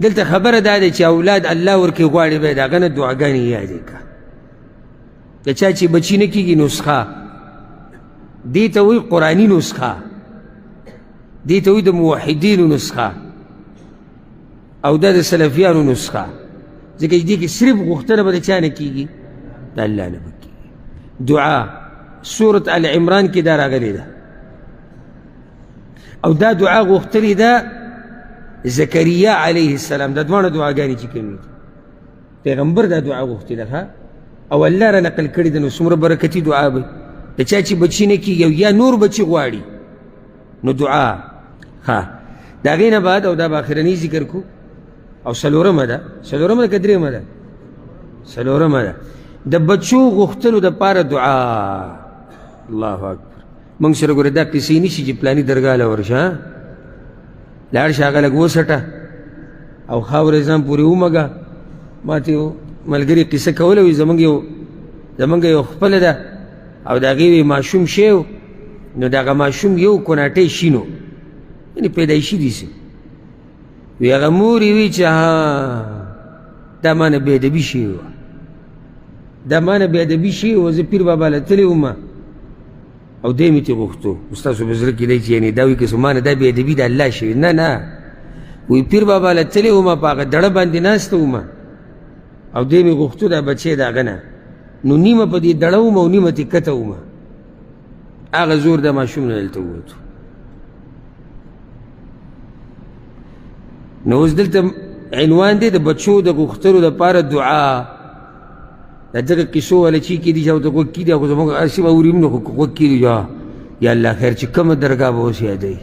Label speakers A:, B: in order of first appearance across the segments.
A: دلته خبره دا ده چې اولاد الله ورکې غواړي، به د هغه نه دعاګانې یادې کړه. د چا چې بچي نه کېږي نسخه دې ته وایي، قرآني نسخه دې ته وایي، د موحدینو نسخه او دا د سلفیانو نسخه، ځکه چې دې کې صرف غوښتنه به د چا نه کېږي؟ د الله نه به کېږي. دعا سورة آل عمران کې دا راغلې ده، او دا دعا غوښتلې ده زکریا علیه السلام. دا دواړه دعاګانې چې کومې دي، پیغمبر دا دعا غوښتې ده او الله را نقل کړې ده، نو څومره برکتي دعا به. د چا چې بچي نه کېږي او یا نور بچي غواړي نو دعا. ښه، د هغې نه بعد، او دا به اخرنی ذکر کو، او څلورمه ده، څلورمه ده که درېیمه ده؟ څلورمه ده، د بچو غوښتلو دپاره دعا. الله اکبر. موږ سره ګوره دا قصې نشي چې پلاني درګاه له ورشه، لاړ شه هغه لږ وڅټه او خاورې ځان پورې ومږه. ما ته یو ملګري قصه کوله، وایي زمونږ یو خپله ده او د هغې وی ماشوم شی و، نو د هغه ماشوم یو کوناټی شینو، یعنې پیدایشي دي څه وی، هغه مور یې وی چې ها دا ما نه بې ادبي شوې وه، دا ما نه بې ادبي شوې وه، زه پیر بابا له تللی وم او دی مې ترې غوښتو. ستاسو په زړه کې دی چې یعنې دا وایي که زما نه دا بې ادبي د الله شوې. نه نه، وایي پیر بابا له تللی وم، په هغه دړه باندې ناسته وم او دی مې غوښتو دا بچی د هغه نه، نو نیمه په دې دړه وم او نیمه ترې کته وم، هغه زور د ماشوم نه دلته ووتو. نو اوس دلته عنوان دی د بچو د غوښتلو دپاره دعا. د دغه قصو والا چې کېدي چې ورته غوږ کېدي، خو زموږ هسې به اوري هم نه، خو غوږ کېدي یا الله خیر چې کومه درګاه به اوس یادوي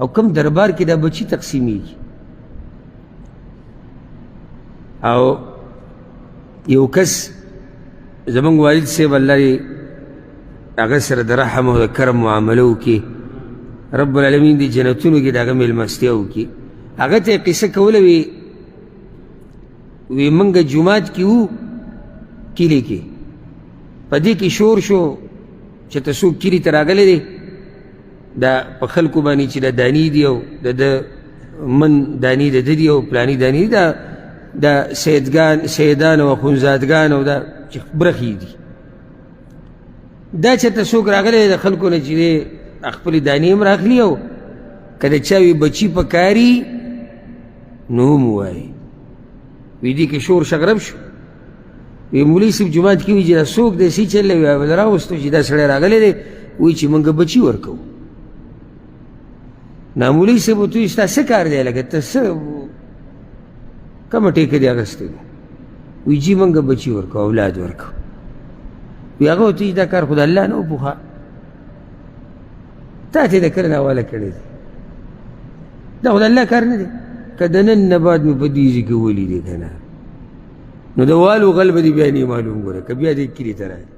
A: او کوم دربار کې دا بچي تقسیمیږي. او یو کس زمونږ والد صاحب الله دې هغه سره د رحم او د کرم معامله وکړي، رب العالمین دې جنتونو کې د هغه مېلمستیا وکړي. هغه ته یې قصه کوله، وي وی مونږ جومات کې وو کلي کې، په دې کې شور شو چې ته څوک کلي ته راغلی دی، دا په خلکو باندې چې دا دانې دي او د ده من دانې د ده دي او پلاني دانې دي، دا د سیدګان سیدان او اخوندزادګان او دا چې برخې دي، دا چېرته څوک راغلی دی د خلکو نه چې دی خپلې دانې هم راخلي او که د چا وي بچي په کاري نو هم ووایي. وی دې کې شور شغرب شو. وی مولوي صاحب جومات کې وي چې دا څوک دی څه چل دی، وی راوستو چې دا سړی راغلی دی، وایي چې موږ بچي ورکوو. نا مولوي صاحب ورته وایي ستا څه کار دی لکه ته څه کومه ټیکه دې اخیستې ده؟ وایي جي موږ بچي ورکوو، اولاد ورکوو. وایي هغه ورته وایي دا کار خو د الله نه و پخوا، تا ته د کله نه حواله کړی دی، دا خو د الله کار نه دی، که د نن نه بعد مې په دې ځای کې ولیدې که نه نو د والو غل به دې بیا نه معلوم. ګوره که بیا دې کلي ته راغلی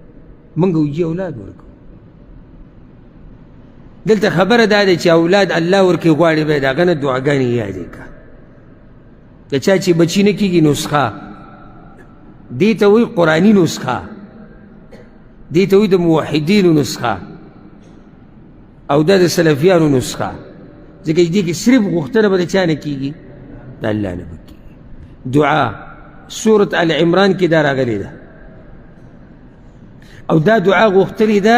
A: موږ وجي اولاد ورکوو. دلته خبره دا ده چې اولاد الله ورکې غواړي، به د هغه نه دعاګانې یادې کړه. د چا چې بچي نه کېږي نسخه دې ته وایي، قرآني نسخه دې ته وایي، د موحدینو نسخه او دا د سلفیانو نسخه، ځکه چې دې کې صرف غوښتنه به د چا نه کېږي؟ د الله نه به کېږي. دعا سورة آل عمران کې دا راغلې ده، او دا دعا غوښتلې ده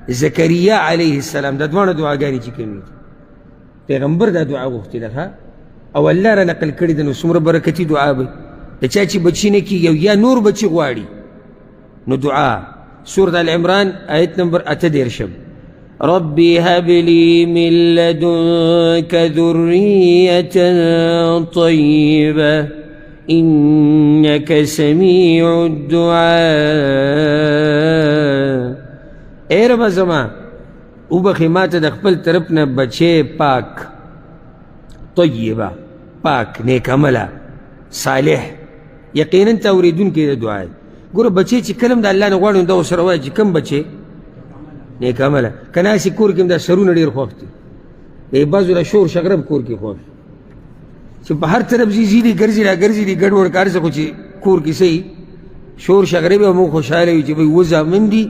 A: زکریا علیه السلام. دا دواړه دعاګانې چې کومې دي، پیغمبر دا دعا غوښتې ده او الله را نقل کړې ده، نو څومره برکتي دعا به. د چا چې بچي نه کېږي او یا نور بچي غواړي نو دعا سورة آل عمران آیت نمبر 38. ربي هب لي من لدنك ذرية طيبة إنك سميع الدعاء. ای ربه زما وبخښې ما ته د خپل طرف نه بچی پاک، طیبه پاک، نیک عمله، صالح، یقینا ته اورېدونکی د دعا یې. ګوره بچی چې کله هم د الله نه غواړي نو دا ورسره وایي چې کوم بچی نیک عمله، که نه هسې کور کې هم دا سرونه ډېر خوښ دي، د بعضو دا شور شغرب کور کې خوښ چې په هر طرف ځي، ځي دي ګرځي را ګرځي دي ګډوډ کار څه، خو چې کور کې صحیح شور شغرب او موږ خوشحاله یو چې بھئی اووه زامن دي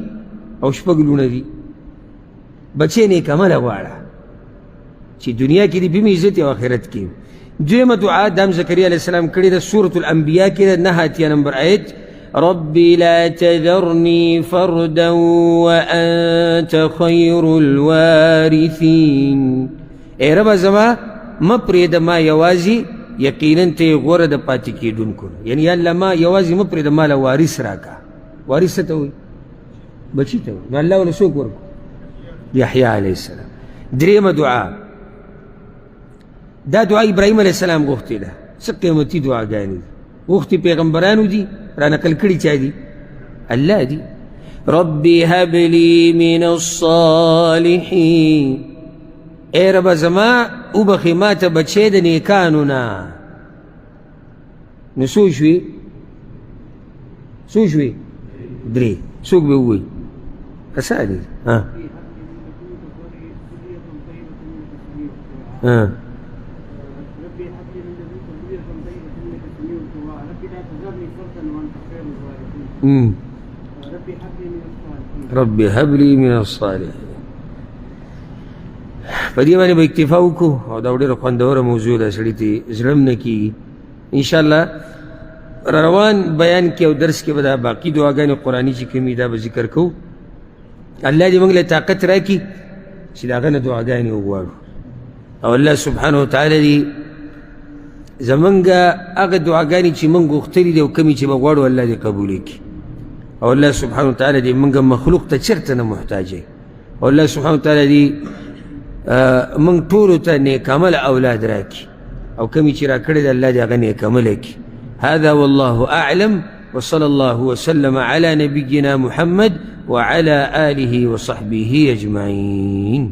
A: او شپږ لوڼه دي. بچی نیک عمله غواړه چې دنیا کې دې هم عزت او آخرت کې. دویمه دعا دام زکریا علیه السلام کړې ده، سورة الانبیا کې ده، 89 نمبر آیت، رب لا تذرني فردا وأنت خير الوارثين. ای ربه زما مه پرېږده ما یوازې، یقینا ته یې غوره د پاتې کېدونکو نه. یعنې یا الله ما یوازې مه پرېږده، ما له وارث راکړه. وارث څه ته وایي؟ بچي ته وایي. نو الله ورله څوک ورکړو؟ یحیی علیه السلام. درېیمه دعا، دا دعا ابراهیم علیه السلام غوښتې ده. څه قیمتي دعاګانې دي، غوښتې پیغمبرانو دي، را نقل کړي چا دي؟ الله دي. رب هب لي من الصالحین. ای ربه زما وبخښې ما ته بچی د نیکانو نه. نو څو شوې؟ څو شوې؟ درې. څوک به ووایي؟ اسانه دي. ها ها رب هب لي من الصالحين. په دې باندې به اکتفا وکړو او دا ډېره خوندوره موضوع ده، سړي ته زړه هم نه کېږي. انشاءالله روان بیان کې او درس کې به دا باقي دعاګانې قرآني چې کومې دا به ذکر کوو. الله دې موږ له طاقت راکړي چې د هغه نه دعاګانې وغواړو، او الله سبحانه وتعالی دې زمونږ هغه دعاګانې چې موږ غوښتلي دي او کومې چې به غواړو الله دې قبولې کړي، او الله سبحانه وتعالی دې موږ مخلوق ته چېرته نه محتاج، او الله سبحانه وتعالی دې موږ ټولو ته نیک عمله اولاد راکړي، او کومې چې راکړې ده الله دې هغه نیک عمله کړي. هذا والله أعلم، وصلى الله وسلم على نبينا محمد وعلى آله وصحبه أجمعين.